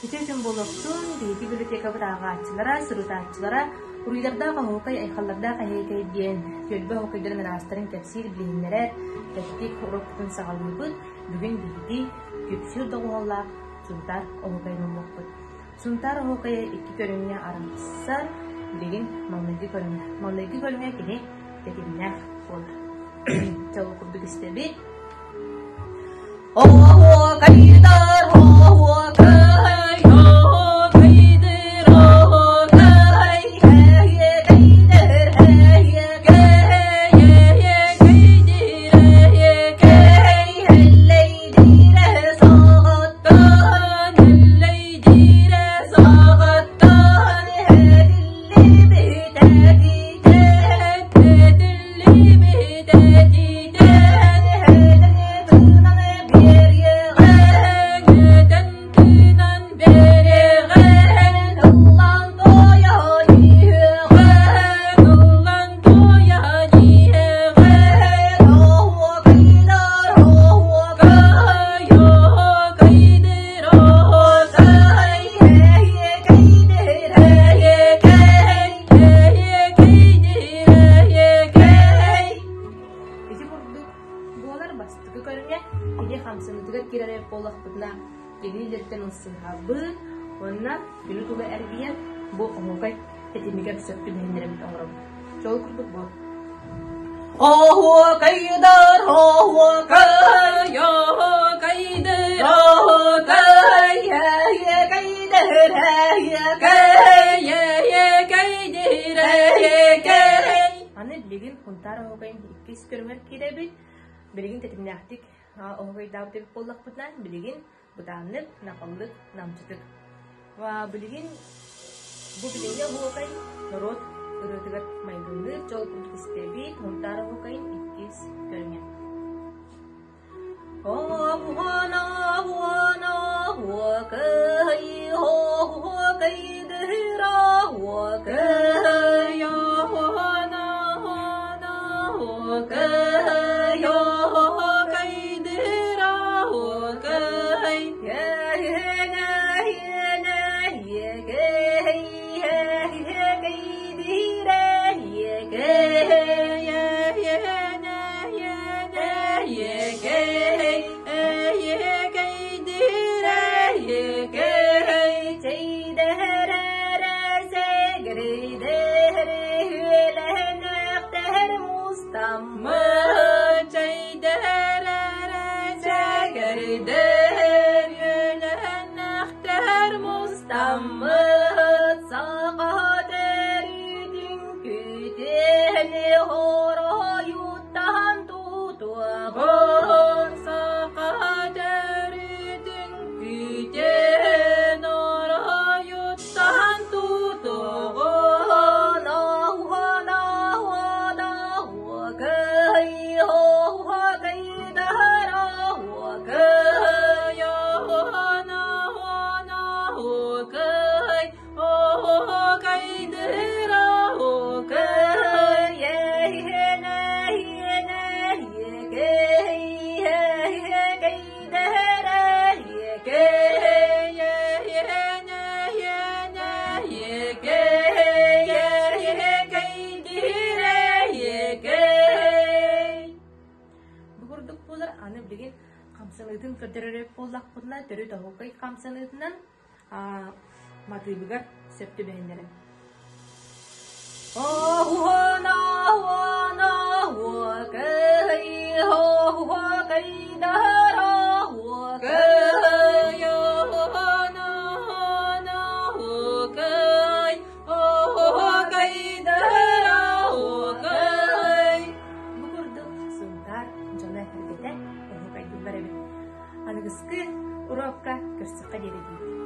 Үтүө күн буолуохтун, биһиги библиотекабыт ааҕааччылара, сурутааччылара Уруйдардаах оһуокай, айхаллардаах эһиэкэй диэн түөлбэ оһуокайдарын араастарын кэпсиир, билиһиннэрэр тэттик уруокпутун саҕалыыбыт. Бүгүн биһиги күпсүүр доҕуһуоллаах Сунтаар оһуокайын ыллыахпыт. Сунтаар оһуокайа икки көрүҥҥэ арахсар. Билигин маҥнайгы көрүҥэ. Маҥнайгы көрүҥэ кини тэтимнээх буолар. Чэ, ол курдук истэбит. Оһуокайдар, оһуокай, оһуокайдыр, оһуокай, эһиэкэйдэр, эһиэкэй, эһиэкэйдир, эһиэкэй, эллэйдиирэ саҕаттан, эллэйдиирэ саҕаттан, эһэтиллибит этитэн, этиллибит этитэн, тыынан биэриэҕин, этэн тыынан биэриэҕин, ыллаан туойан иһиэҕин, ыллаан туойан иһиэҕин, оһуокайдар, оһуокай, оһуокайдыр, оһуокай, эһиэкэйдир, эһиэкэй, эһиэкэйдир, эһиэкэй. Ити курдук буолар бастакы көрүҥэ кини хамсаныытыгар киирэр буоллахпытына кини илииттэн ылсыһабыт уонна күнү тула эргийэн бу оһуокай тэтимигэр сөп түбэһиннэрэбит оҥоробут. Чол курдук буол. Оһуокайдар, оһуокай, оһуокайдыр, оһуокай, эһиэкэйдэр, эһиэкэй, эһиэкэйдир, эһиэкэй. Аны билигин Хунтаар оһуокайын иккис көрүҥэр киирэбит. Билигин тэтимнээхтик оһуокайдаабыт эбит буоллахпытына, билигин бытааннык, наҕыллык, намчытык. Билигин бу билиҥҥи оһуокай норуот ырыатыгар майгынныыр дьол курдук истэбит, Хунтаар оһуокайын иккис көрүҥэ. Мустаммыт саха төрүтүн күтүөнү хоруйуттан тутуоҕун саха төрүтүн күтүөн оройуттан тутуоҕун оһуона оһуона оһуокай оһуокайдар оһуокай оһуона оһуона оһуокай оһуокайдыр оһуокай эһиэнэ эһиэнэ эһиэкэй эһиэкэйдэр эһиэкэй эһиэнэ эһиэнэ эһиэкэй эһиэкэйдир эһиэкэй. Бу курдук буолар аны билигин хамсаныытын көрдөрөр буоллахпытына төрүт оһуокай хамсаныытынан матыыбыгар сөп түбэһиннэрэн. Бу курдук Сунтаар дьоно эргэтэ оһуокайдыыллар эбит. Аныгыскы уруокка көрсөххө диэри диибит.